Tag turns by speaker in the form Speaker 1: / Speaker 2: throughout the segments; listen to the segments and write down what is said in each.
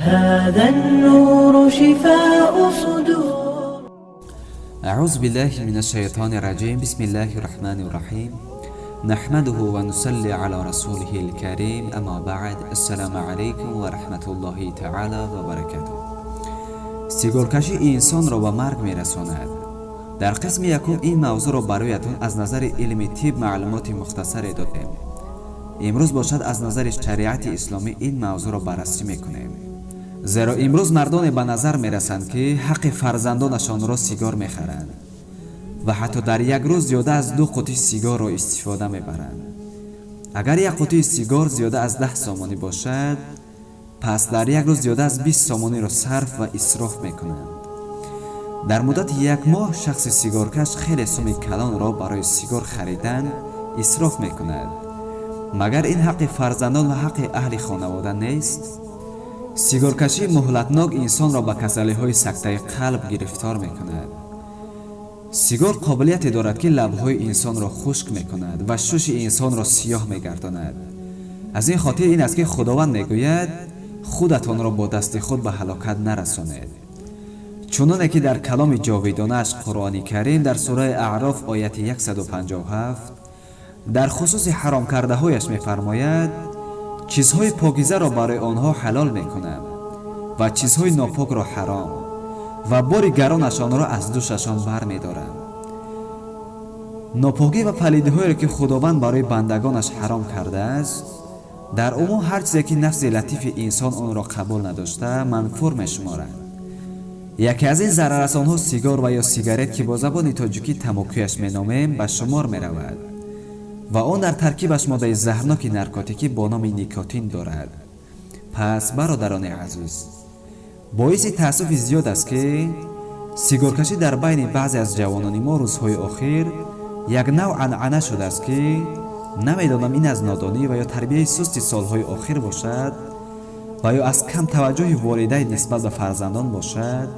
Speaker 1: هذا النور شفاء صدور.
Speaker 2: أعوذ بالله من الشيطان الرجيم. بسم الله الرحمن الرحيم. نحمده ونصلي على رسوله الكريم. أما بعد، السلام عليكم ورحمة الله تعالى وبركاته. Сигоркашӣ инсонро ба марг мерасонад. Дар қисми якум ин мавзӯъро бароятон аз назари илми тиб маълумоти мухтасаре додем. Имрӯз бошад, аз назари шариати исломӣ ин мавзӯъро баррасӣ мекунем, зеро имрӯз мардоне ба назар мерасанд, ки ҳаққи фарзандонашонро сигор мехаранд ва ҳатто дар як рӯз зиёда аз 2 қутӣ сигорро истифода мебаранд. Агар як қутии сигор зиёда аз 10 сомонӣ бошад, пас дар як рӯз зиёда аз 20 сомониро сарф ва исроф мекунанд. Дар муддати як моҳ шахси сигоркаш хеле суми калонро барои сигор харидан исроф мекунад. Магар ин ҳаққи фарзандон ва ҳаққи аҳли хонавода нест? Сигоркашии муҳлатнок инсонро ба касалиҳои сактаи қалб гирифтор мекунад. Сигор қобилияте дорад, ки лабҳои инсонро хушк мекунад ва шуши инсонро сиёҳ мегардонад. Аз ин хотир ин аст, ки Худованд мегӯяд: «Худатонро бо дасти худ ба ҳалокат нарасонед», чуноне ки дар каломи ҷовидонааш Қуръони Карим дар сураи Аъроф, ояти 157, дар хусуси ҳаромкардаҳояш мефармояд: «Чизҳои покизаро барои онҳо ҳалол мекунам ва чизҳои нопокро ҳаром ва бори гаронашонро аз дӯшашон бармедорам». Нопокӣ ва палидиҳоеро, ки Худованд барои бандагонаш ҳаром кардааст, дар умум ҳар чизе, ки нафси латифи инсон онро қабул надошта, манфур мешуморад. Яке аз ин зараррасонҳо сигор ва ё сигарет, ки бо забони тоҷикӣ тамокуяш меномем, ба шумор меравад ва он дар таркибаш моддаи заҳрноки наркотикӣ бо номи никотин дорад. Пас, бародарони азиз, боиси таассуфи зиёд аст, ки сигоркашӣ дар байни баъзе аз ҷавонони мо рӯзҳои охир як нав анъана шудааст, ки намедонам, ин аз нодонӣ ва ё тарбияи сусти солҳои охир бошад ва ё аз кам таваҷҷӯҳи волидайн нисбат ба фарзандон бошад,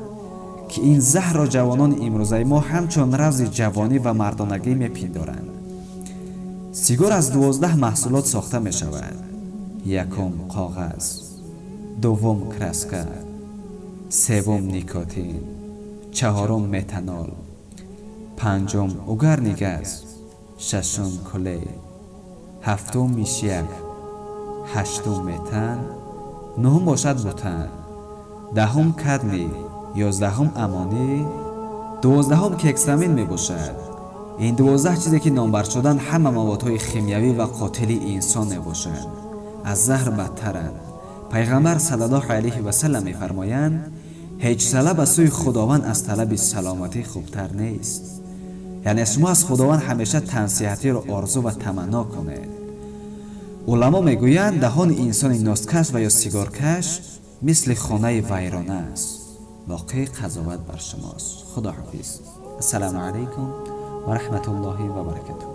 Speaker 2: ки ин заҳрро ҷавонони имрӯзаи мо ҳамчун рамзи ҷавонӣ ва мардонагӣ мепиндоранд. Сигор аз 12 маҳсулот сохта мешавад: якум коғаз, дуввум краска, севум никотин, чаҳорум метанол, панҷум угарный газ, шашум клей, ҳафтум мышьяк, ҳаштум метан, нуҳум бошад бутан, 10-ум кадмий, 11-ум аммоний, 12-ум гексамин мебошад. Ин 12 чизе, ки номбар шуданд, ҳама маводҳои химиявӣ ва қотили инсон мебошанд, аз заҳр бадтаранд. Пайғамбар саллаллоҳу алайҳи васалам мефармоянд: «Ҳеҷ талаб аз сӯи Худованд аз талаби саломатӣ хубтар нест». Яъне шумо аз Худованд ҳамеша тансиҳатиро орзу ва таманно кунед. Уламо мегӯянд, даҳони инсони носкаш ва ё сигоркаш мисли хонаи вайрона аст. Боқӣ қазоват бар шумост. Худоҳофиз. Ассалому алайкум ва раҳматуллоҳи ва баракатуҳ.